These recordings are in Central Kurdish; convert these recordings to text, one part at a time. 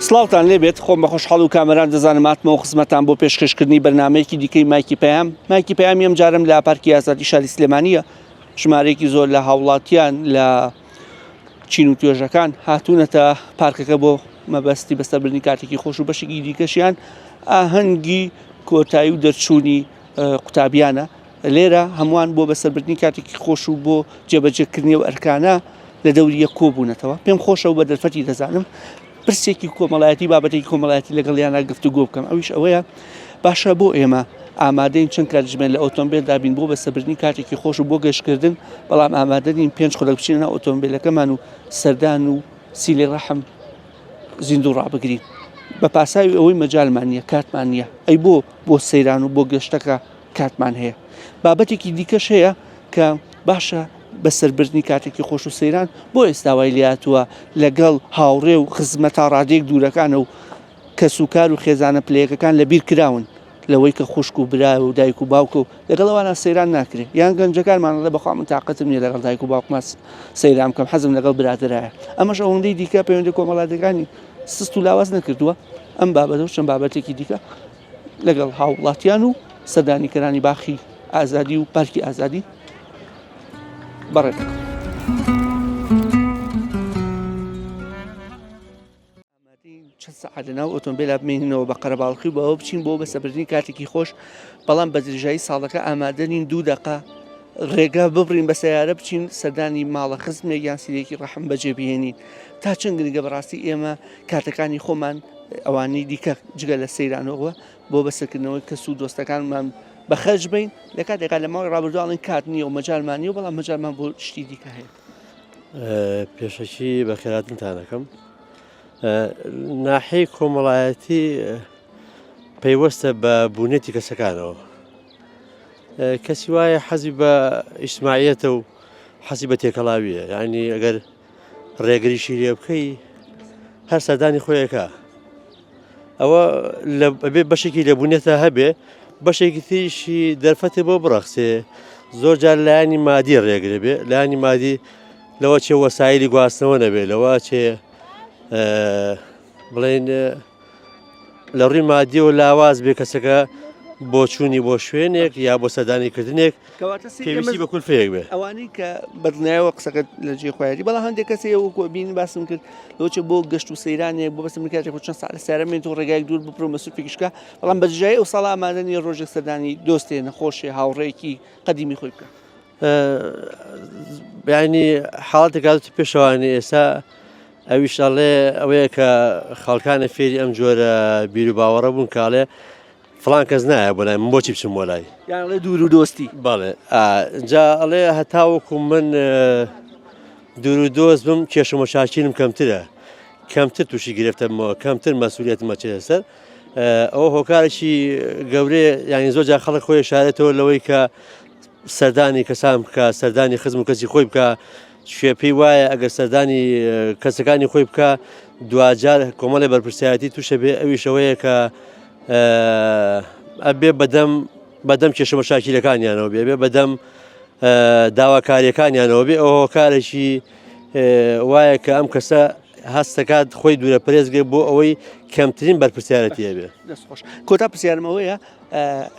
سڵاوتان لێبێت خۆم بە خۆشحاڵ و کامەران دەزانم هاتمەوە خزمەتان بۆ پێشکەشکردنی بەرنمەیەکی دیکەی مایکی پەیام مایکی پەیامی ئەم جارم لە پارکی ئازادی شاری سلێمانیە ژمارەیەکی زۆر لە هاوڵاتیان لە چین و توێژەکان هاتوونەتە پارکەکە بۆ مەبەستی بەسەربردنی کاتێکی خۆش و بەشێکی دیکەشیان ئاهەنگی کۆتایی و دەرچوونی قوتابیانە لێرە هەمووان بۆ بەسەربردنی کاتێکی خۆش و بۆ جێبەجێکردنی و ئەرکانە لە دەوری یەک کۆبوونەتەوە پێم خۆشە و بە دەرفەتی دەزانم پرسێکی کۆمەڵایەتی بابەتێکی کۆمەڵایەتی لەگەڵیانە گفتوگۆ بکەم ئەویش ئەوەیە باشە بۆ ئێمە ئامادەین چەند کاتژمێر لە ئۆتۆمبیل دابین بۆ بەسەبردنی کاتێکی خۆش و بۆ گەشتکردن بەڵام ئامادە نین پێنج خولەک بچینە ناو ئۆتۆمبیلەکەمان و سەردان و سیلی ڕەحم زیندوو ڕابگرین بە پاساوی ئەوەی مەجالمان نییە کاتمان نییە ئەی بۆ بۆ سەیران و بۆ گەشتەکە کاتمان هەیە بابەتێکی دیکەش هەیە کە باشە بەسەربردنی کاتێکی خۆش و سەیران بۆ ئێستا وای لێهاتووە لەگەڵ هاوڕێ و خزمە تا ڕادەیەک دوورەکانە و کەسوکار و خێزانە پلەیەکەکان لەبیر کراون لەوەی کە خوشک و برا و دایک و باوکە و لەگەڵ ئەوانە سەیران ناکرێ یان گەنجەکانمان ئەڵێ بەخوا من تاقەتم نییە لەگەڵ دایک و باوکما سەیران بکەم حەزم لەگەڵ برادەرایە ئەمەش ئەوەندەی دیکە پەیوەندی کۆمەڵاتەکانی سست و لاواز نەکردووە ئەم بابەتە و چەند بابەتێکی دیکە لەگەڵ هاوڵاتیان و سەردانیکەرانی باخی ئازادی و پارکی ئازادی بەڕێ دەکەم. چەند سەعات لەناو ئۆتۆمبیلا بمێنینەوە بە قەرەباڵخی و بەوە بچین بۆ بەسەبردنی کاتێکی خۆش بەڵام بە درێژایی ساڵەکە ئامادە نین دوو دقە ڕێگا ببڕین بە سیارە بچین سەردانی ماڵە خزمێک یان سیرێکی ڕەحم بەجێ بهێنین تا چەند گرنگە بەڕاستی ئێمە کاتەکانی خۆمان ئەوانەی دیکە جگە لە سەیرانەوە بۆ بەسەرکردنەوەی کەس و دۆستەکانمان بەخەرج بین لە کاتێکا لە ماوەی ڕابردوو کات نییە و مەجالمان نییە بەڵام مەجالمان بۆ شتی دیکە هەیە. پێشەکی بەخێراتنتان ئەکەم ناحەی کۆمەڵایەتی پەیوەستە بە بوونێتی کەسەکانەوە کەسی وایە حەزی بە ئیسماعیەتە و حەزی بە تێکەڵاویە یعنی ئەگەر ڕێگریشی لێ بکەی هەر سەردانی خۆیەکە ئەوە بێ بەشێکی لە بوونێتە هەبێ بەشێکی تریشی دەرفەتێ بۆ بڕەخسێ زۆر جار لایەنی مادی ڕێگرە بێ لایەنی مادی لەوە چێ وەسایلی گواستنەوە نەبێ لەوە چێ بڵێن لە ڕووی مادیەوە لاواز بێ کەسەکە بۆچوونی بۆ شوێنێک یا بۆ سەردانی کردنێک پێویستی بە کولفەیەک بێ ئەوانەی کە بەدڵنیایەوە قسەکەت لە جێی خۆیەتی بەڵام هەندێک کەس هەیە وەکو بین باسم کرد لەوچە بۆ گەشت و سەیرانێک بۆ بەسم کاتێک خۆ چەند ساعت لە سیارە بێت و ڕێگایەک دوور بپرۆ مەسروفێکیش بکە بەڵام بە دژایی ئەو ساڵە ئامادە نییە ڕۆژێک سەردانی دۆستێ نەخۆشێ هاوڕێیەکی قەدیمی خۆی بکە. ینی حاڵەتێک هاتووە پێشەوانی ئێستا ئەویش ئەڵێ ئەوەیە کە خەڵکانە فێری ئەم جۆرە بیر و باوەڕە بوون کاڵێ فڵان کەس نایە بۆ لای من بۆچی بچم بۆ لای یان ئەڵێ دوور و دۆستی بەڵێ جا ئەڵێ هەتاوەکو من دوور و دۆست بم کێشە مەشاکیلم کەمترە کەمتر تووشی گرفتەمەوە کەمتر مەسوولێتمە چێتە سەر ئەوە هۆکارێکی گەورەیە یعنی زۆر جار خەڵک خۆی شارێتەوە لەوەی کە سەردانی کەسان بکە سەردانی خزم و کەسی خۆی بکە شوێ پێی وایە ئەگەر سەردانی کەسەکانی خۆی بکە دواجار کۆمەڵی بەرپرسیارەتی تووشە بێ ئەویشەوەیە کە ئەبێ بەدەم بەدەم کێشە مەشاکیلەکانیانەوە بێ بێ بەدەم داواکاریەکانیانەوە بێ ئەو هۆکارێکی وایە کە ئەم کەسە هەستەکات خۆی دوورە پرێزگێ بۆ ئەوەی کەمترین بەرپرسیارەتی هەبێ. دەستخۆش کۆتا پرسیارم ئەوەیە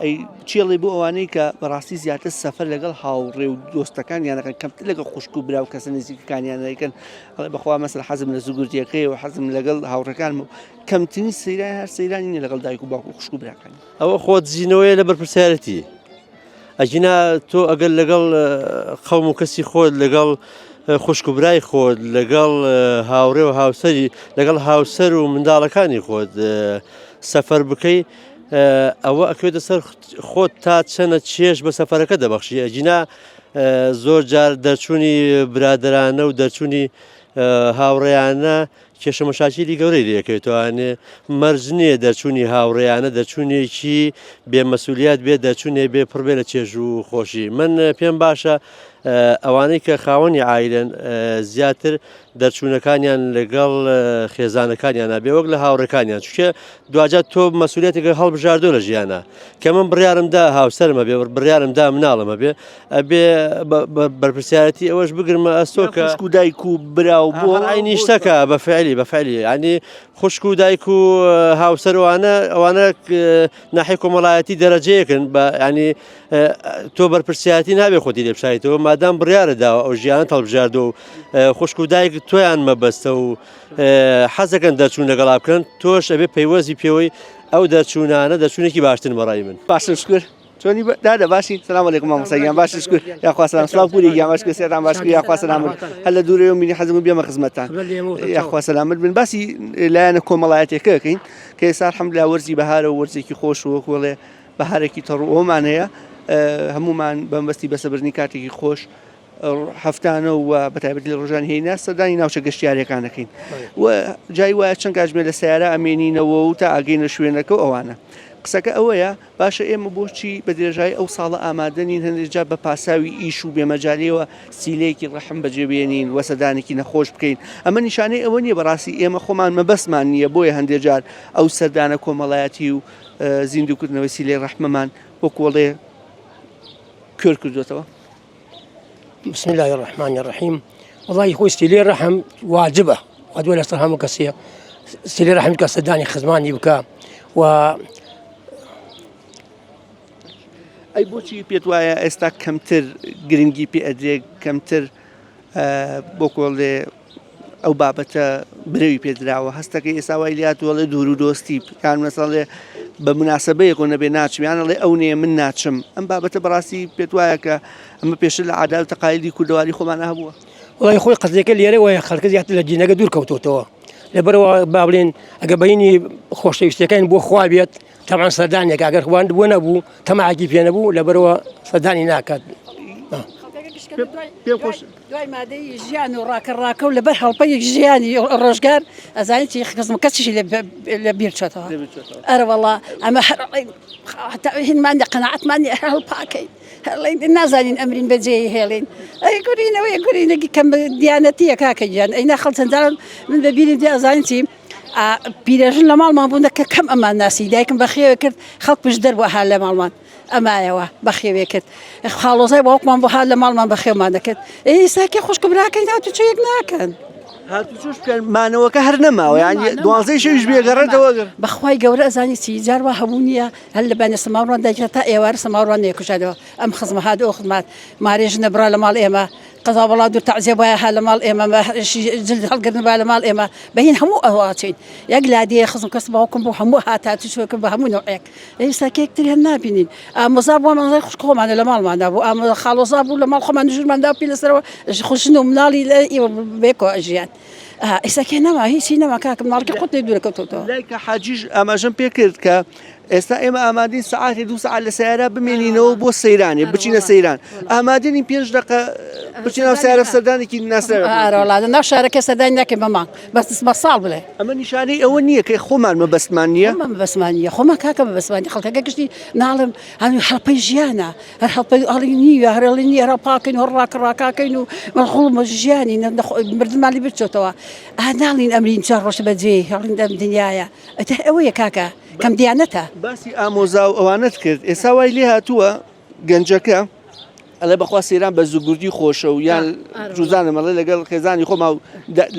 ئەی چێڵی بۆ ئەوانەی کە بەڕاستی زیاتر سەفەر لەگەڵ هاوڕێ و دۆستەکانیان دەکەن کەمتر لەگەڵ خوشک و برا و کەسە نزیکەکانیان دەکەن ئەڵێ بەخوا مەسەل حەزم لە زوگرتیەکەی و حەزم لەگەڵ هاوڕێکانم و کەمترین سەیران هەر سەیرانی نیە لەگەڵ دایک و باوک و خوشک و براکانی. ئەوە خۆ دزینەوەیە لە بەرپرسیارەتی ئەگینا تۆ ئەگەر لەگەڵ قەوم و کەسی خۆت لەگەڵ خوشک و برای خۆت لەگەڵ هاوڕێ و هاوسەری لەگەڵ هاوسەر و منداڵەکانی خۆت سەفەر بکەی ئەوە ئەکەوێتە سەر خۆت تا چەنە چێژ بە سەفەرەکە دەبەخشی ئەگینا زۆر جار دەرچوونی برادرانە و دەرچوونی هاوڕێیانە کێشە مەشاکیلی گەورەی لێکەوێتەوانێ مەرج نییە دەرچوونی هاوڕێیانە دەرچوونێکی بێ مەسولیات بێ دەرچوونێ بێ پڕ بێ لە چێژ و خۆشی من پێم باشە. ئەوانەی کە خاوەنی عایلەن زیاتر دەرچوونەکانیان لەگەڵ خێزانەکانیانە بێ وەک لە هاوڕێکانیان چونکە دواجار تۆ مەسوولێتێکە هەڵبژاردۆ لە ژیانە کە من بڕیارم دا هاوسەرمە بێ بڕیارم دا مناڵمە بێ ئەبێ بەرپرسیارەتی ئەوەش بگرمە ئەستۆ کە خوشک و دایک و برا و بۆ عینی شتەکە بە فعلی بە فعلی ینی خوشک و دایک و هاوسەر ئەوانە ئەوانە ناحی کۆمەڵایەتی دەرەجەیەکن بە ینی تۆ بەرپرسیارەتی نابێ خۆتی لێ بشاریتەوە مادام بڕیارە داوە ئەو ژیانە هەڵبژاردۆ و خوشک و دایک تۆیان مەبەستە و حەزەکەن دەرچوون لەگەڵا بکەن تۆش ئەبێ پەیوەزی پێوەی ئەو دەرچوونانە دەرچوونێکی باشترن بەڕای من. باشە شکر چۆنی دادە باشی سلام علیکم مامۆستا گیان باشی شکر یاخوا سلام سلاو پوری گیان باش کەسێتان باش یاخوا سلامت هەر لە دوورەوە منی حەزم بێمە خزمەتتان یاخوا سلامت بن باسی لایەنە کۆمەڵایەتێکەکەین کە ئێستا الحمدلله وەرزی بەهارە و وەرزێکی خۆش وەکوڵێ بەهارێکی تەڕ و ئەومان هەیە هەمومان بەمبەستی بەسەبرنی کاتێکی خۆش هەفتانە و بەتایبەتی لە ڕۆژانی هەینە سەردانی ناوچە گەشتیارەکان دەکەین و جای وایە چەند کاتژمێر لە سیارە ئەمێنینەوە و تا ئاگەینە شوێنەکە و ئەوانە قسەکە ئەوەیە باشە ئێمە بۆچی بە درێژایی ئەو ساڵە ئامادە نین هەندێک جار بە پاساوی ئیش و بێمەجالیەوە سیلەیەکی ڕەحم بەجێ بێنین و سەردانێکی نەخۆش بکەین ئەمە نیشانەی ئەوە نییە بەڕاستی ئێمە خۆمان مەبەستمان نییە بۆیە هەندێک جار ئەو سەردانە کۆمەڵایەتی و زیندووکردنەوەی سیلەی ڕەحمەمان وەکوڵێ کوێر کردوێتەوە. بسم الله الرحمن الرحیم وەڵی خۆی سیلەی ڕەحم واجبە واجبە لەسەر هەموو کەسێ سیلەی ڕەحم کە سەردانی خزمانی بکە و ئەی بۆچی پێت وایە ئێستا کەمتر گرنگی پێ ئەدرێ کەمتر بۆ کۆڵێ ئەو بابەتە برەوی پێدراوە هەستەکەی ئێستا وای لات وەڵێ دوور و دۆستی کان مەسەڵێ بە مناسبەیەک و نەبێ ناچم یان ئەڵێ ئەو نێ من ناچم ئەم بابەتە بەڕاستی پێت وایە کە ئەمە پێشتر لە عادات و تەقالیدی کوردەواری خۆمانە هەبووە وڵی خۆی قەزیەکە لێرە وایە خەڵکە زیاتر لە دینەکە دوور کەوتۆتەوە لەبەرەوە با بڵێن ئەگە بینی خۆشەویستەکان بۆ خوا بێت تەبعەن سەردانێک ئەگەر خواند بۆ نەبوو تەماعێکی پێ نەبوو لەبەرەوە سەردانی ناکات. پێم خۆش دوای مادەی ژیان و ڕاکە ڕاکە و لەبەر هەڵپەی ژیانی ڕۆژگار ئەزانی چی خزم کەسیشی لە بیر چۆتەوە ئەرەوەڵا ئەمە هینمان لە قەنەعەتمان هەڵپاکەین نازانین ئەمرین بەجێ هێڵین ئەی گورینەوەی گورینێکی کەم دیانەتیە کاکە گیان ئەی ناخەڵ چەندان من بەبیری دی ئەزانین چی پیرەژن لە ماڵمان بوون کە کەم ئەمان ناسی دایکم بەخێوێ کرد خەڵک پشت دەر بووە ها لە ماڵمان ئەمایەوە بەخێوێ کرد خاڵۆزای باوکمان بۆ ها لە ماڵمان بەخێومان دەکرد ئێستا کێ خوشک و براکەی هاتوچۆ یەک ناکەن. هاتوچۆش بکەن مانەوەکە هەر نەماوە یان دوازدەی شەویش بێگەڕێتەوە بەخوای گەورە ئەزانی چی جار وا هەبوو نییە هەر لە بەیانی سەماوڕان دایکە تا ئێوارە سەماوڕان نەیکوژادەوە ئەم خزمە هات ئەو خزمات مارێ ژنە برا لە ماڵ ئێمە قەزا وەڵا دوور تەعزیە بایە ها لە ماڵ ئێمە جلد هەڵگرن با لە ماڵ ئێمە بەین هەموو ئەوە چین یەک لادێ خزم کەس باوکم بوو هەموو هات هاتوچۆ کرد بە هەموو نەوعێک ئێستا کێکتر هەر نابینین ئامۆزا بوو ئامۆزای خوشک خۆمانە لە ماڵماندا بوو ئامۆزا خاڵۆزا بوو لە ماڵ خۆمان ژوورماندا پێ لەسەرەوە خوشن و مناڵی لە ئێوە بێکەوە ئەژیان ئێستا کێ نەما هیچی نەما کاکە مناڵکی خۆت لێ دوورە کەوتۆتەوە لای کە حاجیش ئاماژەم پێ کرد کە ئێستا ئێمە ئامادەین سەعاتێ دوو سەعات لە سەیارە بمێنینەوە بۆ سەیرانێ بچینە سەیران ئامادەنین پێنج دەقە بچینە ناو سەیارە سەردانێکی ناسراوێ بکەین. ئارەوەڵا لە ناو شارەکە سەردانی ناکەین بە مانگ بەس بە ساڵ بڵێ. ئەمە نیشانەی ئەوە نییە کە خۆمان مەبەستمان نییە؟ خۆمان مەبەستمان نییە خۆمان کاکە مەبەستمان نییە خەڵکەکە گشتی ناڵێم هەموو هەڵپەی ژیانە هەر هەڵپەی ئەڵی نییە هەر ئەڵی نییە هەر پاکەین هەر ڕاکە ڕاکاکەین و مەشغوڵ ژیانی مردنمان لێ بچێتەوە ئا ناڵین ئەمرین چوار ڕۆژ بەجێ هەڵین ئەم دنیایە ئەتە ئەوەیە کاکە کەم دیانەتە. باسی ئامۆزا و ئەوانەت کرد ئێستا وای لێ هاتووە گەنجەکە ئەڵێ بەخوا سەیران بە زوگوردی خۆشە و یان جوزانم ئەڵێ لەگەڵ خێزانی خۆما و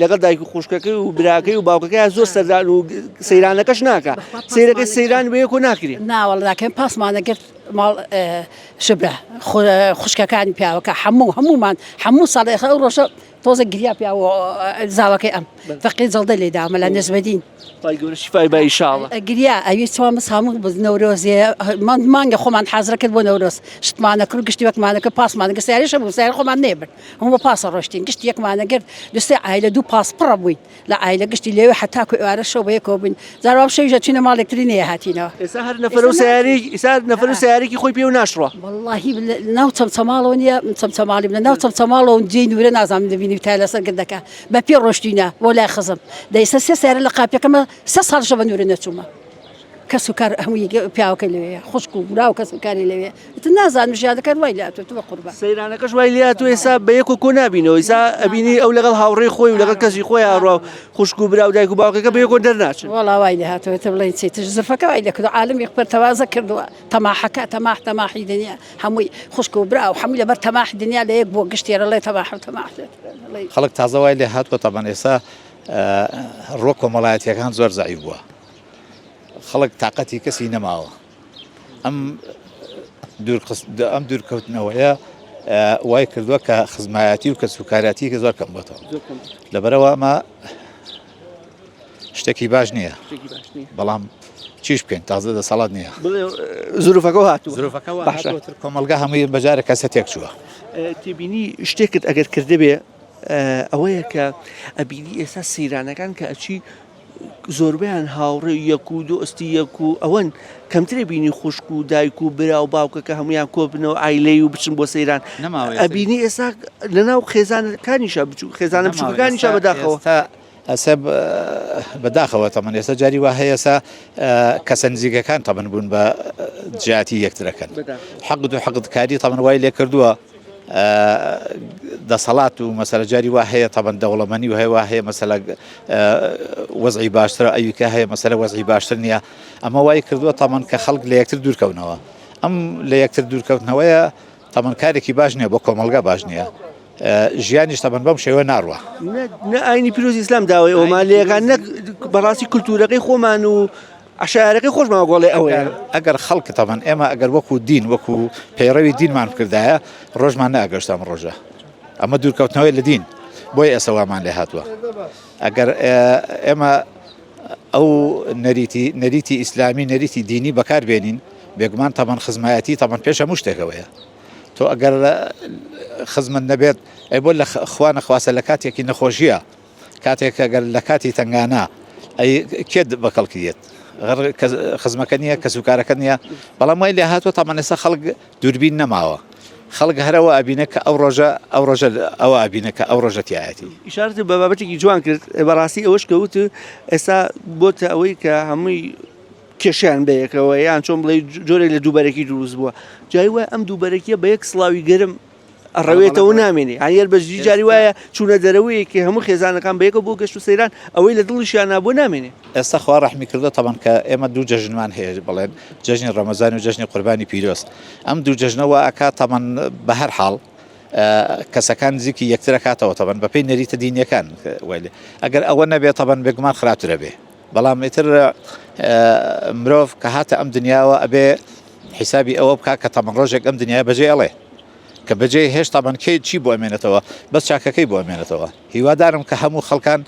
لەگەڵ دایک و خوشکەکەی و براکەی و باوکەکەی زۆر سەردان و سەیرانەکەش ناکە سەیرەکەی سەیران بەیەکۆ ناکرێ ناوەڵ ناکەن پاسمانە گرت ماڵ شبرا خوشکەکانی پیاوەکە هەموو هەمومان هەموو ساڵ ئەو ڕۆژە تۆزە گریا پیاوە زاوەکەی ئەم فەقیر جەڵدە لێدا مەلا نەجمەدین. خوای گەورە شیفای با ئیشاڵە. گریا ئەوی چۆن بس هەموو بز نەورۆزێ مانگە خۆمان حازرە کرد بۆ نەورۆز شتمانە کرد گشتی وەکمانە کرد پاسمانە کرد سیارەش هەبوو سیارە خۆمان نەیبرد هەموو بە پاسە ڕۆشتین گشتی یەکمانە گرت دوو سێ عایلە دوو پاس پڕە بووین لە عایلە گشتی لەوێ حەتاکو ئێوارە شەو بەیەکەوە بووین جار وام شەویش ئەچوینە ماڵ یەکتری نەیەهاتینەوە. ئێستا هەر نەفەرە و سەیارەیەکی ئێستا هەر نەفەرە و سەیارەیەکی خۆی پێوە ناشڕا. وەڵاهی لە ناو چەمچەماڵەوە نییە من چەمچەماڵیم لە ناو چەمچەماڵەوە جێی نورە نازانم دەبینی تا لەسەر گردەکە بە پێ ڕۆشتینە بۆ لای خزم دە ئێستا سێ سەیارە لە قاپیەکەمە سێ ساڵشە بە نورە نەچوومە. کەس و کار هەمووی پیاوەکەی لەوێیە خوشک و برا و کەس و کاری لەوێ ئیتر نازانم ژیانەکان وای لێهاتووە تو بە قوربان. سەیرانەکەش وای لێهاتووە ئێستا بە یەک و کۆ نابینەوە ئیسا ئەبینی ئەو لەگەڵ هاوڕێی خۆی و لەگەڵ کەسی خۆی ئاڕوا و خوشک و برا و دایک و باوکەکە بە یەکۆ دەرناچن. وەڵا وای لێهاتووە ئیتر بڵێین چی تر زرفەکە وای لێکردووە عالەمی پەرتەوازە کردووە تەماحەکە تەماح تەماحی دنیا هەمووی خوشک و برا و هەمووی لەبەر تەماحی دنیا لە یەک بووە گشتی ڕڵێ تەماح و تەماح خەڵک تازە وای لێهاتووە تەبەن ئێستا ڕووە کۆمەڵایەتیەکان زۆر زەعیف بووە خەڵک تااقەتی کەسی نەماوە ئەم ئەم دوورکەوتنەوەیە وای کردووە کە خزمایەتی و کەسوکارەتی کە زۆر کەم بۆتەوە لەبەرەوە ئەمە شتێکی باش نییە بەڵام چیش بکەین تازە دەسەڵات نییە زروفەکە هاتوو زروفەکە باشە کۆمەلگا هەمووی بەجارە کەسە تێک چووە تێبینی شتێکت ئەگەر کردبێ ئەوەیە کە ئەبینی ئێستا سەیرانەکان کە ئەچی زۆربەیان هاوڕێ یەک و دۆستی یەک و ئەوەن کەمترێ بینی خوشک و دایک و برا و باوکە کە هەمویان کۆبنەوە ئایلەی و بچن بۆ سەیران ئەبینی ئێستا لەناو خێزانەکانیشە بچوو خێزانە بچووکەکانیشە بەداخەوە ئەسە بەداخەوە تەمەن ئێستا جاری وا هەیە ئێستا کەسە نزیکەکان تەمەن بوون بە جیاتی یەکترەکەن حەقد و حەقدکاری تەمەن وای لێ کردووە دەسەڵات و مەسەلە جاری وا هەیە تەبەن دەوڵەمەنی و هەیە هەیە مەسەلە وەزعی باشترە ئەویکە هەیە مەسەلە وەزعی باشتر نییە ئەمە وای کردووە تەمەن کە خەڵک لە یەکتر دوورکەونەوە ئەم لە یەکتر دوورکەوتنەوەیە تەمەن کارێکی باش نییە بۆ کۆمەڵگا باش نییە ژیانیش تەمەن بەم شێوە ناڕوە نە ئاینی پیرۆزی ئیسلام داوای ئەومان لێکان نەک بەڕاستی کولتوورەکەی خۆمان و عەشایەرەکەی خۆشمان گۆڵێ ئەوەیە. ئەگەر خەڵک تەبەن ئێمە ئەگەر وەکو دین وەکو پەیڕەوی دینمان بکردایە ڕۆژمان نەئەگەشت ئەم ڕۆژە ئەمە دوورکەوتنەوەی لە دین بۆیە ئێستا وامان لێ هاتووە ئەگەر ئێمە ئەو نەریتی نەریتی ئیسلامی نەریتی دینی بەکار بێنین بێگومان تەمەن خزمایەتی تەمەن پێش هەموو شتێکەوەیە تۆ ئەگەر خزمت نەبێت ئەی بۆ لە خوا نەخواستە لە کاتێکی نەخۆشیە کاتێک ئەگەر لە کاتی تەنگانە ئەی کێ بە کەڵکی دێت خزمەکە نییە کەسوکارەکە نییە بەڵام وای لێ هاتووە تامان ئێستا خەڵک دووربین نەماوە خەڵک هەرەوە ئەبینە کە ئەو ڕۆژە ئەو ڕۆژە ئەوە ئەبینە کە ئەو ڕۆژە تایەتی ئیشارەت بە بابەتێکی جوان کرد بەڕاستی ئەوەش کە وت ئێستا بۆتە ئەوەی کە هەمووی کێشیان بەیەکەوە یان چۆن بڵێ جۆرێک لە دووبەرەکی دروست بووە جای وای ئەم دووبەرەکیە بە یەک سڵاوی گەرم ئەڕەوێتەوە نامێنێ یانی هەر بەجدی جاری وایە چوونە دەرەوەیەکی هەموو خێزانەکان بەیەکەوە بۆ گەشت و سەیران ئەوەی لە دڵیشیانا بووە نامێنێ. ئێستا خوا ڕەحمی کردووە تەبەن کە ئێمە دوو جەژنمان هەیە بڵێن جەژنی ڕەمەزان و جەژنی قوربانی پیرۆز ئەم دوو جەژنە وا ئەکا تەبەن بە هەر حاڵ کەسەکان نزیکی یەکتر ئەکاتەوە تەبەن بەپێی نەریتە دینیەکان ئەگەر ئەوە نەبێ تەبەن بێگومان خراپترە بێ بەڵام ئیتر مرۆڤ کە هاتە ئەم دنیاوە ئەبێ حیسابی ئەوە بکە کە تەمەن ڕۆژێک ئەم دنیای بەجێ ئەڵێ کە بەجێ هێشتا من کەی چی بۆ ئەمێنێتەوە بەس چاکەکەی بۆ ئەمێنێتەوە هیوادارم کە هەموو خەڵکان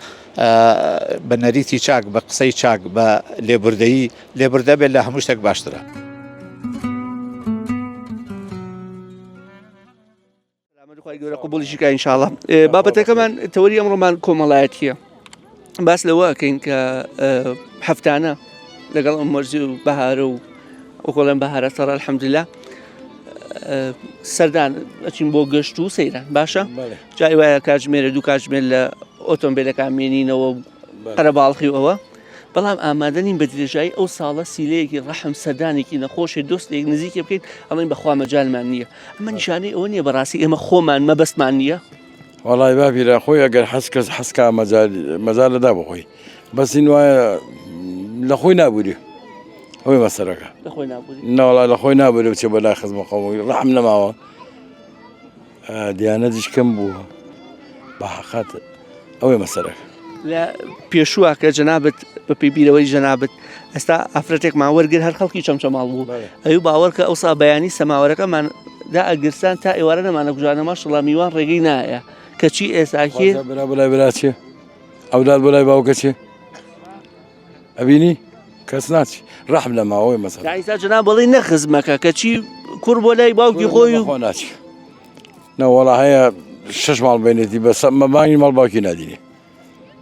بە نەریتی چاک بە قسەی چاک بە لێبوردەیی لێبوردە بێت لە هەموو شتێک باشترە. سەلامەت خوای گەورە قبوڵیشی کا ئینشاءاللە بابەتەکەمان تەوەری ئەمڕۆمان کۆمەڵایەتیە باس لەوە ئەکەین کە هەفتانە لەگەڵ ئەم وەرزی و بەهارە و وەکۆڵێن بەهارە تەڕ الحەمدلله سەردان ئەچین بۆ گەشت و سەیران باشە جای وایە کاتژمێرە دوو کاتژمێر لە ئۆتۆمبیلەکان مێنینەوە قەرەباڵخی و ئەوە بەڵام ئامادە نین بە درێژایی ئەو ساڵە سیلەیەکی ڕەحم سەردانێکی نەخۆشێ دۆستێک نزیکێ بکەین ئەڵێن بەخوا مەجالمان نییە ئەمە نیشانەی ئەوە نییە بەڕاستی ئێمە خۆمان مەبەستمان نییە وەڵای باپیرە خۆی ئەگەر حەز کەس حەزکا مەجال مەجال لەدا بخۆی بەس این وایە لە خۆی نابووری ئەوەی مەسەرەکە لە خۆی نابووری نەوەڵا لە خۆی نابووری بچێ بەلای خزمە قەومی ڕەحم نەماوە دیانەتیش کەم بووە بە حەقەت ئەوەی مەسەرەکە. لە پێشووە کە جەنابت بە پێی بیرەوەری جەنابت ئێستا ئافرەتێکمان وەرگر هەر خەڵکی چەمچەماڵ بوو ئەو باوەڕ کە ئەوسا بەیانی سەماوەرەکەمان دا ئەگرسان تا ئێوارە نەمانە کوژانە ماشەڵا میوان ڕێگەی نایە کەچی ئێساکی برا بەلای برا چێ ئەولاد بەلای باوکە چێ ئەبینی کەس ناچی ڕەحم لە ماوەی مەسەلە. ئیستا جەناب بەڵی نە خزمەکە کەچی کوڕ بۆ لای باوکی خۆی و خۆ ناچی نەوەڵا هەیە شش ماڵ بینێتی بەس مەبانی ماڵ باوکی نادینی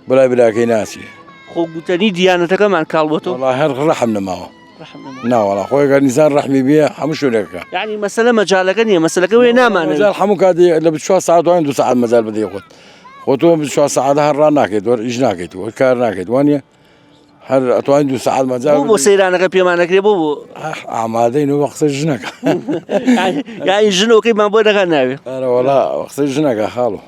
بەلای براکەی ناچی خۆ گوتەنی دیانەتەکەمان کاڵ بۆتەوە وەڵا هەر ڕەحم نەماوە ناوەڵا خۆی گەر نیزان ڕەحمی بێ هەموو شوێنێکە یعنی مەسەلە مەجالەکە نییە مەسەلەکە وێ نامانە مەجال هەموو کاتی لە 24 ساعت وان دو ساعت مەجال بدەی خۆت خۆ تۆ 24 ساعت هەر ڕا ناکەیت وەر ئیش ناکەیت وەر کار ناکەیت وانە. هەر ئەتوانی دوو سەعات مەجال بۆ بۆ سەیرانەکە پێمانەکرێ بۆ بۆ ئامادەین و قسەی ژنەکە یانی ژنەکەیمان بۆ دەکات ناوێ ئەرە وەڵا قسەی ژنەکە خاڵۆ.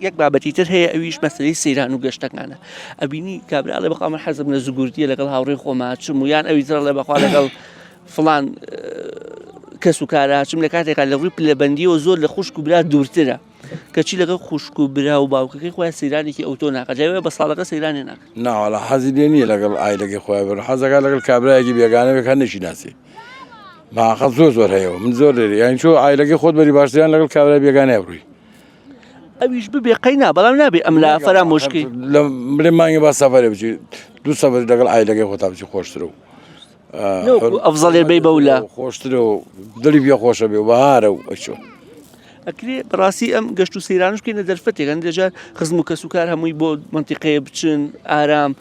یەک بابەتی تر هەیە ئەویش مەسەلەی سەیران و گەشتەکانە ئەبینی کابرا ئەڵێ بەخوا من حەزم لە زگوردیە لەگەڵ هاوڕێی خۆما چم و یان ئەوی تر ئەڵێ بەخوا لەگەڵ فڵان کەس و کارا چم لە کاتێکا لە ڕووی پلەبەندیەوە زۆر لە خوشک و برا دوورترە کەچی لەگەڵ خوشک و برا و باوکەکەی خۆیان سەیرانێکی ئەوتۆ ناکات جای بە ساڵەکە سەیرانێ ناکات ناوەڵا حەزی لێ نییە لەگەڵ ئایلەکەی خۆیان بڕ حەزەکە لەگەڵ کابرایەکی بێگانە بێ کە نەشی ناسی باقە زۆر زۆر هەیە من زۆر لێری یان چۆ ئایلەکەی خۆت بەری باشتریان لەگەڵ کابرای بێگانەیە بڕووی ئەویش ببێ قەینا بەڵام نابێ ئەم لا فەرامۆشکەی لە بڵێ مانگی با سەفەرێ بچی دوو سەفەر لەگەڵ عایلەکەی خۆتا بچی خۆشترە و ئەفزەڵێ بی بەولا خۆشترە و دڵی پێ خۆشە بێ و بەهارە و ئەچۆ ئەکرێ بەڕاستی ئەم گەشت و سەیرانش بکەینە دەرفەتێک هەندێک جار خزم و کەسوکار هەمووی بۆ منتیقەیە بچن ئارام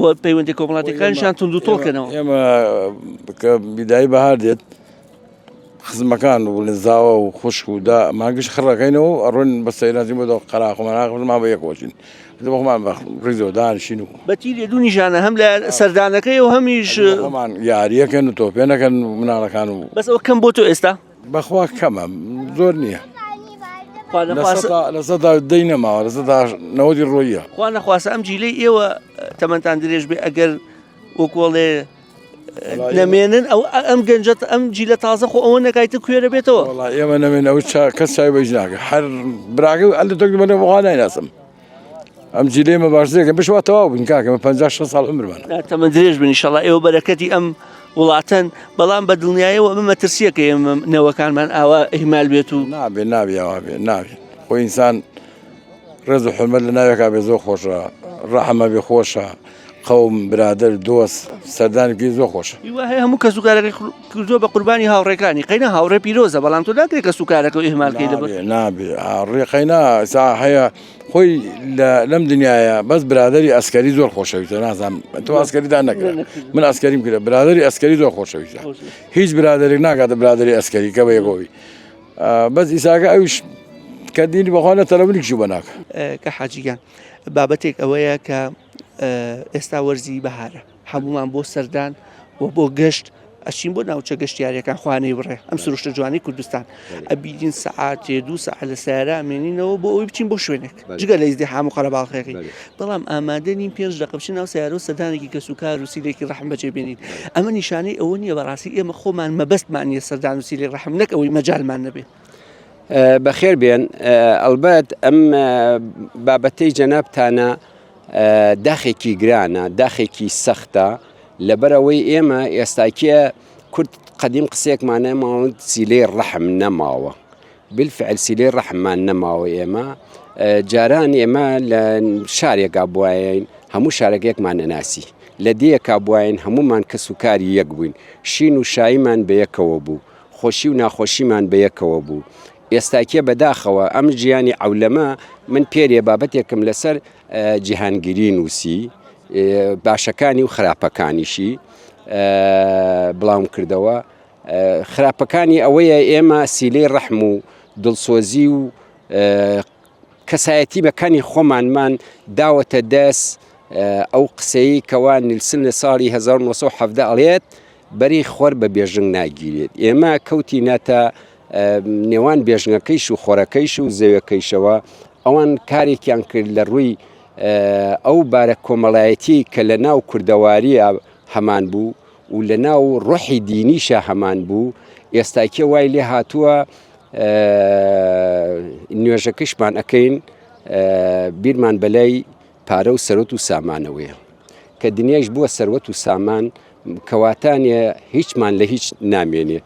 و پەیوەندی کۆمەڵاتەکانیشان توند و تۆڵکەنەوە ئێمە کە بیدایی بەهار دێت خزمەکان و زاوا و خوشک و دا مان گشت خڕەکەینەوە و ئەڕۆن بە سەیرانچین بۆ قەراخ و مەراخ مان بە یەکەوە چین خۆمان بە ڕیزەوە دانیشین و بە تیرێ دوو نیشانە هەم لە سەردانەکەی و هەمیش خۆمان یاریەکەن و تۆپێنەکەن و مناڵەکان و بەس ئەوە کەم بۆ تۆ ئێستا بەخوا کەمە زۆر نییە لە سەدا دەی نەماوە لە سەدا 90ی ڕۆیە خوا نەخواستە ئەم جیلەی ئێوە تەمەنتان درێژ بێ ئەگەر وەکۆڵێ نەمێنن ئەو ئەم گەنجە ئەم جیلە تازە خۆ ئەوە نەکایتە کوێرە بێتەوە وەڵا ئێمە نەمێن ئەو چا کەس چاوی بەیش ناکە هەر براگە ئەل تۆک بەنە بەخوا نایناسم ئەم جیلەی مە باشترێکە بشوا تەواو بین کاکە مە 50 60 ساڵ عمرمانە تەمەن درێژ بن ئینشەڵا ئێوە بەرەکەتی ئەم وڵاتەن بەڵام بە دڵنیایەوە ئەمە مەترسیەکە ئێمە نەوەکانمان ئاوا ئیهمال بێت و نابێ نابێ ئاوا بێ نابێ خۆ ئینسان ڕێز و حورمەت لە ناوێکا بێ زۆر خۆشە ڕەحمە بێ خۆشە قەوم برادەر دۆست سەردانی بکەی زۆر خۆشە. هیوا هەیە هەموو کەسوکارەکەی کردووە بە قوربانی هاوڕێکانی قەینا هاوڕێ پیرۆزە بەڵام تۆ ناکرێ کەسوکارەکە و ئیهمال کەی لەبەر نابێ نابێ هاوڕێ قەینا ئێستا هەیە خۆی لە لەم دنیاە بەس برادری ئەسکەری زۆر خۆشەویستە نازانم تۆ ئەسکەریدان نەکرا من ئەسکەریم کرد برادری ئەسکەری زۆر خۆشەویستە هیچ برادێک ناگاتە برادری ئەسکەری کە بە یەکۆوی بەس ئیساکە ئەویش کە دینی بەخوا نە تەلەفۆنێکیشی بۆ ناکا. کە حاجی گیان بابەتێک ئەوەیە کە ئێستا وەرزی بەهارە هەمومان بۆ سەردان و بۆ گەشت ئەچین بۆ ناوچە گەشتیارەکان خوانەی بڕێ ئەم سروشتە جوانی کوردستان ئەبیین سەعاتێ دوو سەعات لە سیارە مێنینەوە بۆ ئەوی بچین بۆ شوێنێک جگە لە ئیزدیحام و قەرەباڵخێکی بەڵام ئامادە نین پێنج دەقە بچین ناو سەیارە و سەردانێکی کەسوکار و سیلێکی ڕەحم بەجێ بێنین ئەمە نیشانەی ئەوە نییە بەڕاستی ئێمە خۆمان مەبەستمان نییە سەردان و سیلێک ڕەحم نەک ئەوەی مەجالمان نەبێ. بەخێر بێن ئەلبەت ئەم بابەتەی جەنابتانە داخێکی گرانە داخێکی سەختە لەبەرەوەی ئێمە ئێستاکیە کورد قەدیم قسێکمانە ماوە سیلەی ڕەحم نەماوە بالفعل سیلەی ڕەحممان نەماوە ئێمە جاران ئێمە لە شارێکا بواین هەموو شارەکە یەکمان نەناسی لە دێیەکا بواین هەمومان کەس و کاری یەک بووین شین و شاییمان بە یەکەوە بوو خۆشی و ناخۆشیمان بە یەکەوە بوو ئێستاکێ بەداخەوە ئەم ژیانی عەولەمە من پێرێ بابەتێکم لەسەر جیهانگیری نووسی باشەکانی و خراپەکانیشی بڵاوم کردەوە خراپەکانی ئەوەیە ئێمە سیلەی ڕەحم و دڵسۆزی و کەسایەتی بەکانی خۆمانمان داوەتە دەست ئەو قسەی کەوا نیلسن لە ساڵی 1970 ئەڵێت بەری خۆر بە بێژنگ ناگیرێت ئێمە کەوتی ناتە نێوان بێژنەکەیش و خۆرەکەیش و زەوێکەیشەوە ئەوان کارێکیان کرد لە ڕووی ئەو بارە کۆمەڵایەتی کە لە ناو کوردەواریە هەمان بوو و لە ناو ڕۆحی دینیشا هەمان بوو ئێستاکێ وای لێ هاتووە نوێژەکەشمان ئەەکەین بیرمان بەلای پارە و سەرۆت و سامانەوەیە کە دنیایش بووە سەروەت و سامان کەواتانێ هیچمان لە هیچ نامێنێ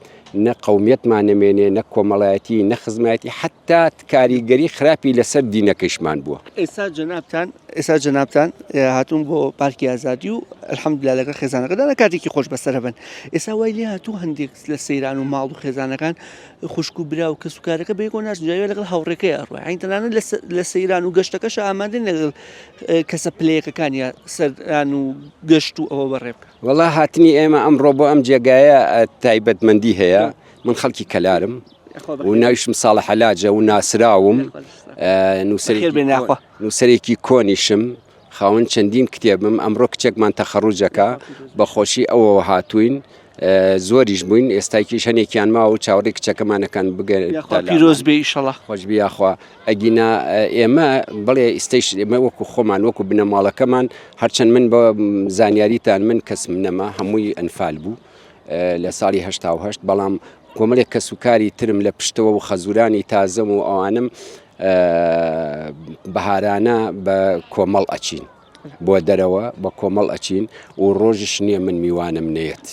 نە قومیەتمان نەمێنێ نە کۆمەڵایەتی نە خزمایەتی حتا کاریگەری خراپی لەسەر دینەکەیشمان بووە. ئێستا جەنابتان ئێستا جەنابتان هاتوون بۆ پارکی ئازادی و الحمدلله لەگەڵ خێزانەکەدا لە کاتێکی خۆش بەسەرە بن ئێستا وای لێ هاتوو هەندێک لە سەیران و ماڵ و خێزانەکان خوشک و برا و کەس و کارەکە بەیەکەوە ناچن جاوێ لەگەڵ هاوڕێکەی ئەڕۆی عین تەنانەت لە سەیران و گەشتەکەش ئامادەن لەگەڵ کەسە پلەیەکەکانیا سەردان و گەشت و ئەوە بەڕێ بکە. وەڵا هاتنی ئێمە ئەمڕۆ بۆ ئەم جێگایە تایبەتمەندی هەیە من خەڵکی کەلارم و ناویشم ساڵە حەلاجە و ناسراوم نووسەرێکی کۆنیشم. خاوەن چەندین کتێبم ئەمڕۆ کچێکمان تەخەڕوجەکە بە خۆشی ئەوەوە هاتووین زۆریش بووین ئێستاکیش هەنێکیان ماوە و چاوەڕێی کچەکەمانەکان بگەن پیرۆز بێ ئیشەڵا خۆش بی یاخوا ئەگینا ئێمە بڵێ ئیستەیش ئێمە وەکو خۆمان وەکو بنەماڵەکەمان هەرچەند من بە زانیاریتان من کەسم نەما هەمووی ئەنفال بوو لە ساڵی هەشتا و هەشت بەڵام کۆمەڵێک کەس و کاری ترم لە پشتەوە و خەزورانی تازەم و ئەوانم بەهارانە بە کۆمەڵ ئەچین بۆ دەرەوە بە کۆمەڵ ئەچین و ڕۆژش نییە من میوانم نەیەت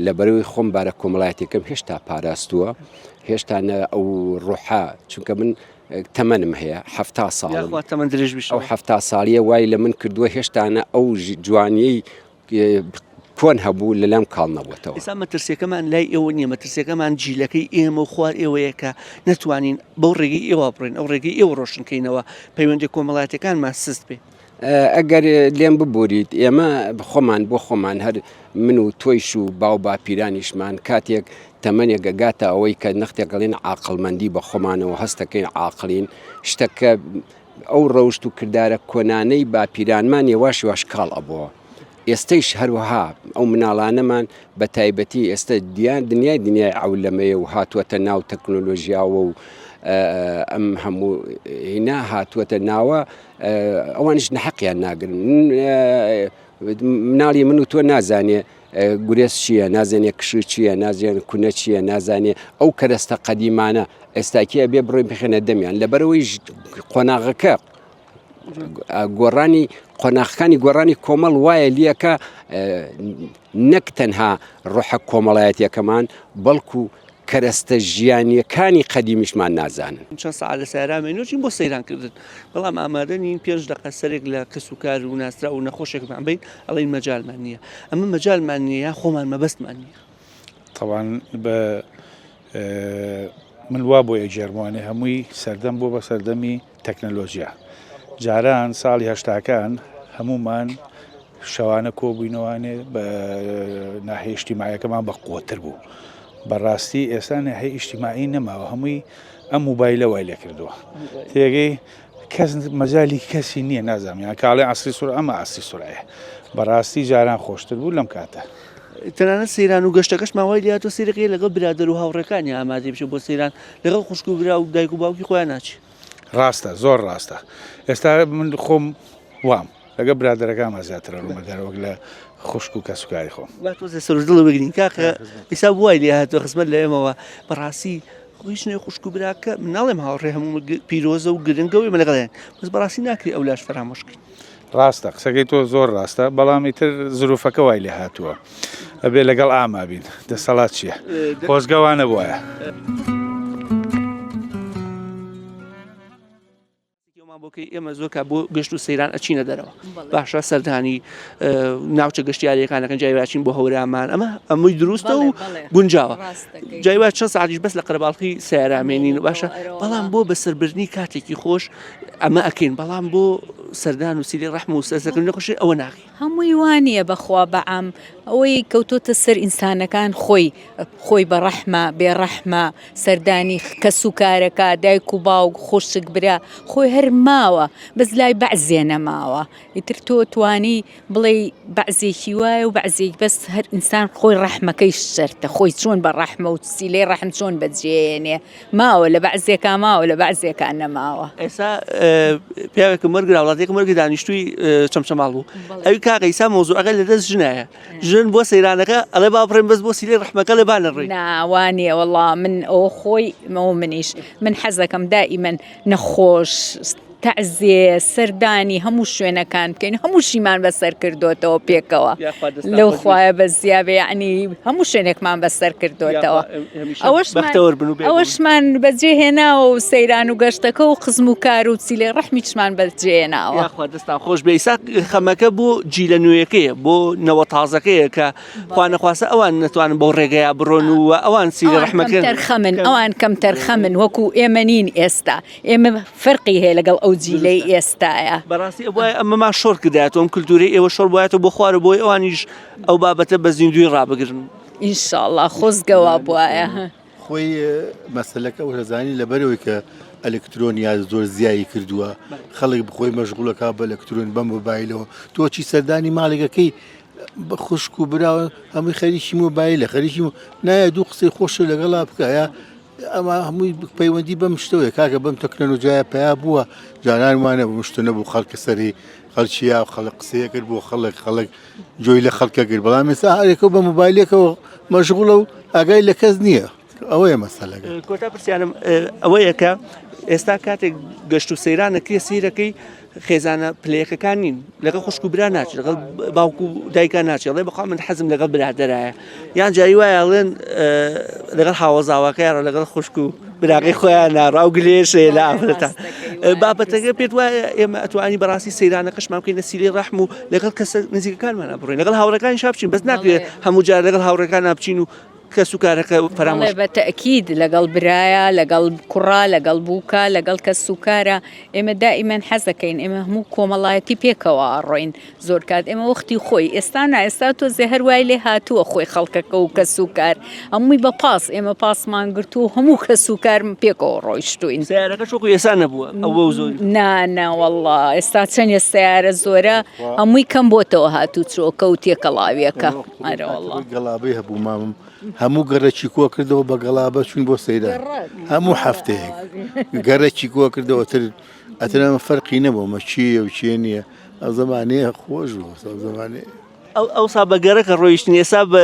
لەبەرەوەی خۆم بارە کۆمەڵایەتەکەم هێشتا پاراستووە هێشتا نە ئەو ڕۆحە چونکە من تەمەنم هەیە هەفتا ساڵ تەمەن درێژ ئەو هەفتا ساڵیە وای لە من کردووە هێشتانە ئەو جوانیەی کۆن هەبوو لە لام کاڵ نەبووتەوە. ئێستا مەترسیەکەمان لای ئێوە نییە، مەترسیەکەمان جیلەکەی ئێمە و خوار ئێوەیە کە نەتوانین بەو ڕێگەی ئێوە بڕۆین، ئەو ڕێگەی ئێوە ڕۆشن کەینەوە، پەیوەندیە کۆمەڵایەتیەکانمان سست بێ. ئەگەر لێم ببوریت ئێمە خۆمان بۆ خۆمان هەر من و تۆیش و باو باپیرانیشمان کاتێک تەمەنێک ئەگاتە ئەوەی کە نەختێک ئەڵێن عاقڵمەندی بە خۆمانەوە هەستەکەین عاقڵین شتەکە ئەو ڕەوشت و کردارە کۆنانەی باپیرانمان یەواش یەواش کاڵ ئەبۆوە. ئێستەیش هەروەها ئەو مناڵانەمان بە تایبەتی ئێستە دیان دنیای دنیای عەولەمەیە و هاتووەتە ناو تەکنۆلۆژیاوە و ئەم هەموو هینا هاتووەتە ناوە ئەوانیش نەحەقیان ناگرن مناڵی من و تۆ نازانێ گورێس چییە نازانێ کشو چییە نازێن کونە چییە نازانێ ئەو کەرەستە قەدیمانە ئێستاکی ئەبێ بڕۆین بخێنە دەمیان لەبەرەوەی قۆناغەکە گۆڕانی قۆناخەکانی گۆڕانی کۆمەڵ وایە لیەکە نەک تەنها ڕۆحە کۆمەڵایەتیەکەمان بەڵکو کەرەستە ژیانیەکانی قەدیمیشمان نازانن. چەند سەعات لە سەیارامێن و چین بۆ سەیران کردن بەڵام ئامادە نین پێنج دەقە سەرێک لە کەس و کار و ناسراو و نەخۆشێکمان بین ئەڵێن مەجالمان نییە ئەمە مەجالمان نییە یا خۆمان مەبەستمان نییە. تەوان بە من وا بۆ ئەگێڕموانێ هەمووی سەردەم بۆ بە سەردەمی تەکنەلۆژیا جاران ساڵی هەشتاکان هەمومان شەوانە کۆبووینەوانێ بە ناحیە ئیجتیماعیەکەمان بە قوتر بوو بەڕاستی ئێستا ناحیە ئیجتیماعی نەماوە هەمووی ئەم موبایلە وای لێ کردووە تێگەی کەس مەجای کەسی نییە نازانم یان کاڵێ عسری سور ئەمە عسری سورایە بەڕاستی جاران خۆشتر بوو لەم کاتە. تەنانەت سەیران و گەشتەکەشمان وای لێهاتووە سەیرەکەی لەگەڵ برادەر و هاوڕێکانی ئامادەی بچێت بۆ سەیران لەگەڵ خوشک و برا و دایک و باوکی خۆیان ناچێت. ڕاستە زۆر ڕاستە ئێستا من خۆم وام لەگە برادەرەکانما زیاتر ڕوومە دەرەوە وەک لە خوشک و کەسوکاری خۆم. با تۆزێ سەر و دڵ بگرین کاکە ئیسا وای لێ هاتووە خزمەت لە ئێمەوە بەڕاستی هیچ نێ خوشک و براکە من ناڵێم هاوڕێ هەموو پیرۆزە و گرنگە و ئێمە لەگەڵیان بەس بەڕاستی ناکرێ ئەو لاش فەرامۆش کەین. ڕاستە قسەکەی تۆ زۆر ڕاستە بەڵام ئیتر زروفەکە وای لێ هاتووە ئەبێ لەگەڵ ئاما بین دەسەڵات چییە خۆزگە وا نەبوایە. بۆکەی ئێمە زۆر کا بۆ گەشت و سەیران ئەچینە دەرەوە باشە سەردانی ناوچە گەشتیاریەکانەکەن جایواچین بۆ هەورامان ئەمە ئەمەی دروستە و گونجاوە جایوا چەند ساعتیش بەس لە قەرەباڵخی سیارامێنین باشە بەڵام بۆ بەسەربردنی کاتێکی خۆش ئەمە ئەکەین بەڵام بۆ سەردان و سیلی ڕەحم و سەرسەکردن نەخۆشی ئەوە ناکەین. هەمووی وانیە بەخوا بەعام ئەوەی کەوتۆتە سەر ئینسانەکان خۆی خۆی بە ڕەحمە بێ ڕەحمە سەردانی کەس و کارەکە دایک و باوک خوشک برا خۆی هەر ماوە بەس لای بەعزێ نەماوە ئیتر تۆ توانی بڵێی بەعزێکی وایە و بەعزێک بەس هەر ئینسان خۆی ڕەحمەکەی شەرتە خۆی چۆن بە ڕەحمە و سیلەی ڕەحم چۆن بەجێیەنێ ماوە لە بەعزێکا ماوە لە بەعزێکا نەماوە. ئێستا پیاوێکم وەرگرا وڵاتێکم وەرگرت دانیشتووی چەمچەماڵ بوو ئەوی کاکە ئیسا مەوزوعەکە لە دەست ژنایە ژن بۆ سەیرانەکە ئەڵێ با بڕێن بەس بۆ سیلەی ڕەحمەکە لێ با نەڕۆین. نا وانیە وەڵا من ئەوە خۆی ئەوە منیش من حەزەکەم دائیمەن نەخۆش تەعزێ سەردانی هەموو شوێنەکان بکەین هەموو شیمان بەسەر کردوتەوە پێکەوە لەو خوایە بە زیابێ یعنی هەموو شوێنێکمان بەسەر کردوتەوە ئەوەشمان بەجێ هێناوە و سەیران و گەشتەکە و خزم و کار و چیلێ ڕەحمیشمان بەجێناوە یاخوا دەستان خۆش بێ ئیسا خەمەکە بۆ جیلە نوێیەکەیە بۆ نەوە تازەکەیە کە خوانەخواستە ئەوان نەتوانن بەو ڕێگەیە بڕۆن و ئەوان سیلە ڕەحمەکە خەمن ئەوان کەمتەرخەمن وەکو ئێمە نین ئێستا ئێمە فەرقی هەیە لەگەڵ ئەو جیلەی ئێستایە. بەڕاستی ئەبوایە ئەمەمان شۆڕ کردایەتەوە ئەم کلتورەی ئێوە شۆڕ بوایەتەوە بۆ خوارەوە بۆی ئەوانیش ئەو بابەتە بە زیندووی ڕابگرن. ئینشاڵڵا خۆزگە وا بوایە. خۆی مەسەلەکە ئەو هەزانی لەبەرەوەی کە. ئەلکترۆنیا زۆر زیایی کردووە خەڵک بخۆی مەشغولەکە بە ئەلکترۆن بە مۆبایلەوە تۆ چی سەردانی ماڵێکەکەی خوشک و برا هەمووی خەریکی مۆبایلە خەریکی نایە دوو قسەی خۆشە لەگەڵا بکە ئەمە هەمووی پەیوەندی بەم شتەوەیە کاکە بەم تەکنەلۆژیایە پەیا بووە جاران وانە بوو شتە نەبوو خەڵکە سەری خەڵکییا خەڵک قسەیە کرد بۆ خەڵک خەڵک جۆی لە خەڵکە کرد بەڵام ئێستا هەرێکە بە مۆبایلێکەوە مەشغوڵە و ئاگای لە کەس نییە ئەوەیە مەسەلەکە. کۆتا پرسیارم ئەوەیە کە ئێستا کاتێک گەشت و سەیرانە کرێ سیرەکەی خێزانە پلەیەکەکان نین لەگەڵ خوشک و برا ناچێت لەگەڵ باوک و دایکان ناچێت ڵێ بەخوا من حەزم لەگەڵ برادەرایە یان جاری وایە ڵێن لەگەڵ هاوەزاواکەیان لەگەڵ خوشک و براکەی خۆیان ناڕا و گلێشێ لە ئافرەتان بابەتەکە پێت وایە ئێمە ئەتوانی بەڕاستی سەیرانەکەشمان بکەینە سیلەی ڕەحم و لەگەڵ کەسە نزیکەکانمانە بڕۆین لەگەڵ هاوڕەکانی شا بچین بەس ناکرێت هەموو جار لەگەڵ هاوڕەکان بچین و کەس و کارەکە فەرامۆش. بەڵێ بە تەئکید لەگەڵ برایە لەگەڵ کوڕە لەگەڵ بووکە لەگەڵ کەس و کارە ئێمە دائیمەن حەزەکەین ئێمە هەموو کۆمەڵایەتی پێکەوە ئەڕۆین زۆر کات ئێمە وەختی خۆی ئێستا نا ئێستا تۆزێ هەر وای لێ هاتووە خۆی خەڵکەکە و کەس و کار هەمووی بە پاس ئێمە پاسمان گرتوو و هەموو کەس و کار پێکەوە ڕۆیشتوین. سەیارەکەش وەکو ئێستا نەبووە ئەوە و زۆری. نا نا وەڵا ئێستا چەندێ سەیارە زۆرە هەمووی کەم بۆتەوە هاتوچۆکە و تێکەڵاویەکە. ئەرەوەڵا. گەڵابەی هەبوو مامم هەموو گەڕەکی کۆ کردەوە بە گەڵابە چوین بۆ سەیران هەموو هەفتەیەک گەڕەکی کۆ کردەوە تر ئەتر ئەمە فەرقی نەبوو مە چییە و چێ نییە ئەو زمانەیە خۆش بوو ئەو زمانەیە ئەو ئەوسا بە گەڕەکە ڕۆیشتن ئێستا بە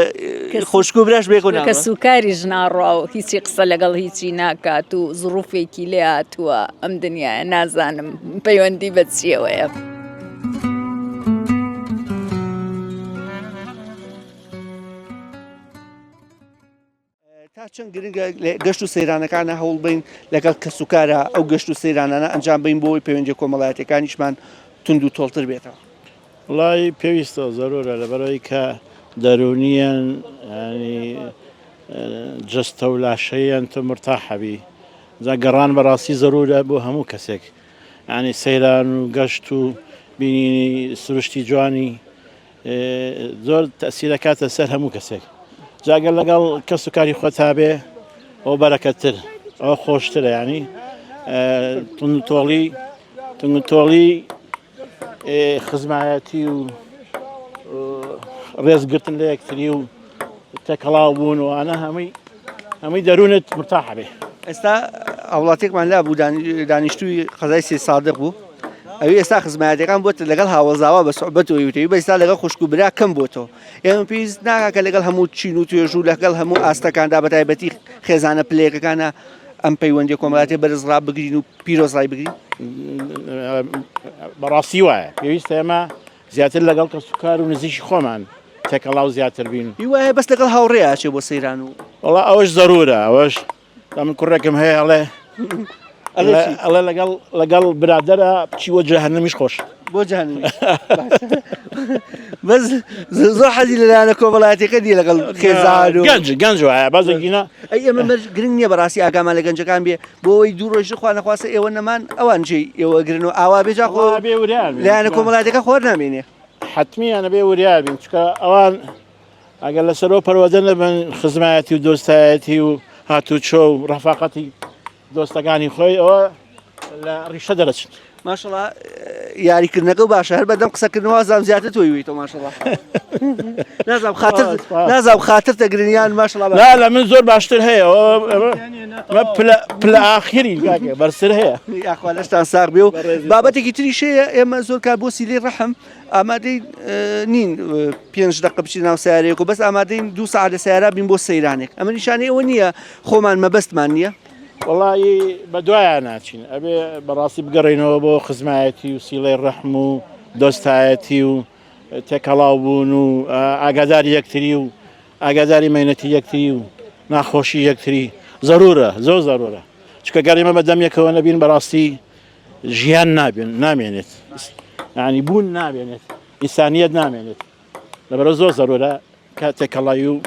خۆشک و براش بێکۆ کە سوکاریش ناڕوا و هیچی قسە لەگەڵ هیچی ناکات و زڕوفێکی لێ هاتووە ئەم دنیاە نازانم پەیوەندی بە چیەوەیە. تا چەند گرنگە گەشت و سەیرانەکانە هەوڵ بین لەگەڵ کەسوکارە ئەو گەشت و سەیرانانە ئەنجام بین بۆی پەیوەندی کۆمەڵایەتەکانیشمان تونند و تۆڵتر بێتەوە. وڵی پێویستە زەرورە لەبەرەوەی کە دەرونیان ینی جەستە و لاشەیان تۆ مرتاحەبی جا گەڕان بەڕاستی زەرورە بۆ هەموو کەسێک ینی سەیران و گەشت و بینینی سروشتی جوانی زۆر تەسیرەکاتە سەر هەموو کەسێک جاگەر لەگەڵ کەس و کاری خۆتا بێ ئەو بەرەکەتر ئەو خۆشترە ینی تونتۆڵی تونتۆڵی خزمایەتی و ڕێزگرتن لە یەکتری و تێکەڵاو بوون و ئەە هەمووی هەمووی دەروونت مرتاحە بێ. ئێستا هاوڵاتیەکمان لا بوو دانیشتووی قەزای سێ سادق بوو ئەوی ئێستا خزمایەتەکان بۆتە لەگەڵ هاوەزاوە بە سوعبەتەوەی وتەوی بە ئێستا لەگەڵ خوشک و برا کەم بۆتەوە ئێمە پێویست ناکا کە لەگەڵ هەموو چین و توێژ و لەگەڵ هەموو ئاستەکاندا بە تایبەتی خێزانە پلەیەکەکانە ئەم پەیوەندی کۆمەڵایەتی بەرز ڕابگرین و پیرۆز ڕایبگرین بەڕاستی وایە پێویستە ئێمە زیاتر لەگەڵ کەسوکار و نزیکی خۆمان تێکەڵاو زیاتر بین. هی وایە بەس لەگەڵ هاوڕێ ئەچێ بۆ سەیران و. وەڵا ئەوەش زەرورە ئەوەش من کوڕێکم هەیە ئەڵێ ئەڵێ لەگەڵ لەگەڵ برادەرە بچی بۆ جەهەنەمیش خۆش بۆ جەهەنەمیش بەس زۆر حەزی لە لایەنە کۆمەڵایەتیەکە نییە لەگەڵ خێزان و گەنج گەنج وایە بەزەگینە ئەی ئێمە مەرج گرنگ نییە بەڕاستی ئاگامان لە گەنجەکان بێ بۆ ئەوەی دوو ڕۆژ خوا نەخواستە ئێوە نەمان ئەوان جێی ئێوە گرن و ئاوا بێ جا خۆ بێ وریا بین. لایەنە کۆمەڵایەتیەکە خۆر نامێنێ حەتمیانە بێ وریا بین چونکە ئەوان ئەگەر لەسەرەوە پەروەردە نەبن خزمایەتی و دۆستایەتی و هاتوچۆ و ڕەفاقەتی دۆستەکانی خۆی ئەوە لە ڕیشە دەرەچن. ماشەڵا یاریکردنەکە و باشە هەر بەدەم قسەکردنەوە زام زیاتر تۆی ویتۆ ماشەڵا نازام خاتر نازام خاتر تەگرنیان ماشەڵا لا لە من زۆر باشتر هەیە پلە پلە ئاخری بەرزتر هەیە یاخوا لەشتان ساغ بێ و بابەتێکی تریش هەیە ئێمە زۆر کار بۆ سیلەی ڕەحم ئامادەی نین پێنج دقە بچین ناو سیارەیەک و بەس ئامادەین دوو ساعت لە سیارە بین بۆ سەیرانێک ئەمە نیشانەی ئەوە نییە خۆمان مەبەستمان نییە وەڵایی بەدوایان ناچین ئەبێ بەڕاستی بگەڕێینەوە بۆ خزمایەتی و سیڵەی ڕەحم و دۆستایەتی و تێکەڵاو بوون و ئاگاداری یەکتری و ئاگاداری مەینەتی یەکتری و ناخۆشی یەکتری زەرورە زۆر زەرورە چکە گەر ئێمە بەدەم یەکەوە نەبین بەڕاستی ژیان نابێن نامێنێت ینی بوون نامێنێت ئینسانیت نامێنێت لەبەرە زۆر زەرورە کە تێکەڵاوی و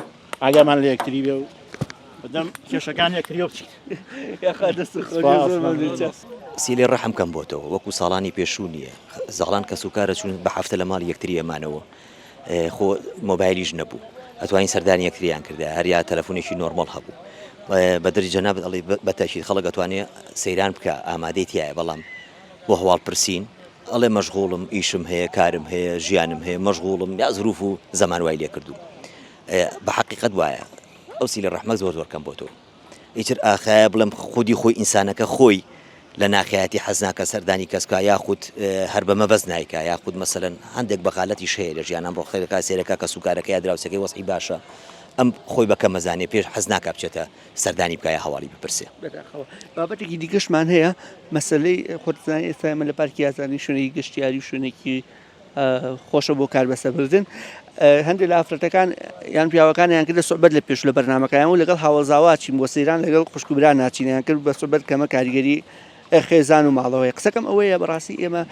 ئاگامان لە یەکتری بێ و بەدەم کێشەکان یەکتریەوە بچیت. سیلەی ڕەحم کەم بۆتەوە وەکو ساڵانی پێشوو نییە زاڵان کەسوکارە چوون بە هەفتە لە ماڵی یەکتری ئەمانەوە خۆ مۆبایلیش نەبوو ئەتوانین سەردانی یەکتریان کردە هەریا تەلەفۆنێکی نۆرمەڵ هەبوو. بەدەری جەنابت ئەڵێی بە تەئکید خەڵک ئەتوانێ سەیران بکا ئامادەی تیایە بەڵام بۆ هەواڵ پرسین ئەڵێ مەشغوڵم ئیشم هەیە کارم هەیە ژیانم هەیە مەشغوڵم یا زروف و زەمان وای لێ کردووم بە حەقیقەت وایە ئەو سیلە ڕەحمە زۆر زۆر کەم بۆ تۆ ئیتر ئاخایە بڵێم خودی خۆی ئینسانەکە خۆی لە ناخیایەتی حەز ناکە سەردانی کەس بکا یاخود هەر بە مەبەست نایکا یاخود مەسەلەن هەندێک بەغالەتیش هەیە لە ژیان ئەمڕۆ خەرەکە سێرەکە کەس و کارەکە یا دراوسێکەی وەزعی باشە ئەم خۆی بە کەم ئەزانێ پێش حەز ناکا بچێتە سەردانی بکا یا هەواڵی بپرسێ. بەداخەوە بابەتێکی دیکەشمان هەیە مەسەلەی خۆتزانانی ئێستا ئێمە لە پارکی ئازادی شوێنێکی گەشتیاری و شوێنێکی خۆشە بۆ کار بەسەبردن هەندێک لە ئافرەتەکان یان پیاوەکانیان کردە سوعبەت لە پێش لە بەرنمەکەیان و لەگەڵ هاوەزاوا چین بۆ سەیران لەگەڵ خوشک و برا ناچینیان کرد بە سوعبەت کەمە کاریگەری خێزان و ماڵەوەی قسەکەم ئەوەیە بەڕاستی ئێمە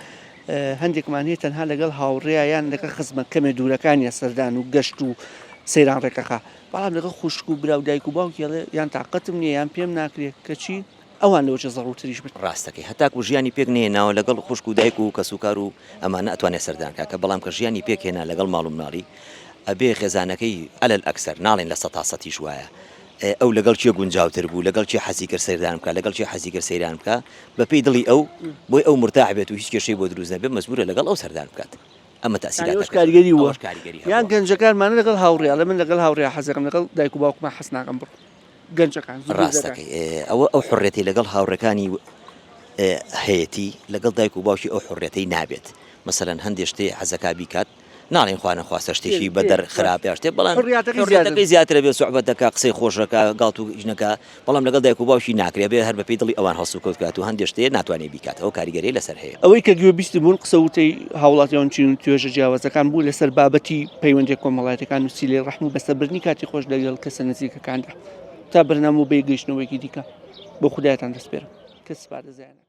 هەندێکمان هەیە تەنها لەگەڵ هاوڕێیان یان لەگەڵ خزمە کەمێ دوورەکانیان سەردان و گەشت و سەیران ڕێکەخا بەڵام لەگەڵ خوشک و برا و دایک و باوکی ئەڵێ یان تاقەتم نییە یان پێم ناکرێت کەچی ئەوان لەوەچە زەڕووتریش بن. ڕاستەکەی هەتاکو ژیانی پێک نەهێناوە لەگەڵ خوشک و دایک و کەسوکار و ئەمانە ئەتوانێ سەردان کا کە بەڵام کە ژیانی پێک هێنا لەگەڵ ماڵ و مناڵی ئەبێ خێزانەکەی عەلەل ئەکسەر ناڵێن لە سەتا سەتیش وایە ئەو لەگەڵ کێ گونجاوتر بوو لەگەڵ کێ حەزی کرد سەردان بکا لەگەڵ کێ حەزی کرد سەیران بکا بەپێی دڵی ئەو بۆی ئەو مورتاح بێت و هیچ کێشەی بۆ دروست نەبێت مەجبورە لەگەڵ ئەو سەردان بکات ئەمە تەئسیراتەکە کاریگەری وە یان گەنجەکانمانە لەگەڵ هاوڕێ ئەڵێ من لەگەڵ هاوڕێ حەزەکەم لەگەڵ دایک و باوکما حەز ناکەم بڕۆم گەنجەکان ڕاستەکەی ئەوە ئەو حڕێتی لەگەڵ هاوڕێکانی هەیەتی لەگەڵ دایک و باوکی ئەو حڕێتەی نابێت مەسەلەن هەندێک شتێ حەزەکا بیکات ناڵێن خوا نەخواستە شتێکی بەدەر خراپ یا شتێ بەڵام حڕیاتەکەی زیاترە بێ سوعبەت دەکا قسەی خۆشەکە گاڵت و ژنەکە بەڵام لەگەڵ دایک و باوکی ناکرێ بێ هەر بەپێی دڵی ئەوان هەڵسوکەوت کات و هەندێک شتێ ناتوانێ بیکات ئەو کاریگەری لەسەر هەیە. ئەوەی کە گوێبیستی بوون قسە وتەی هاوڵاتیان چین و توێژە جیاوازەکان بوو لەسەر بابەتی پەیوەندیە کۆمەڵایەتەکان و سیلەی ڕەحم و بەسەربردنی کاتی خۆش لەگەڵ کەسە نزیکەکاندا تا بەرنامە و بەیەکگەیشتنەوەیەکی دیکە بۆ خودایتان دەسپێرم کە سپاردە زیانە.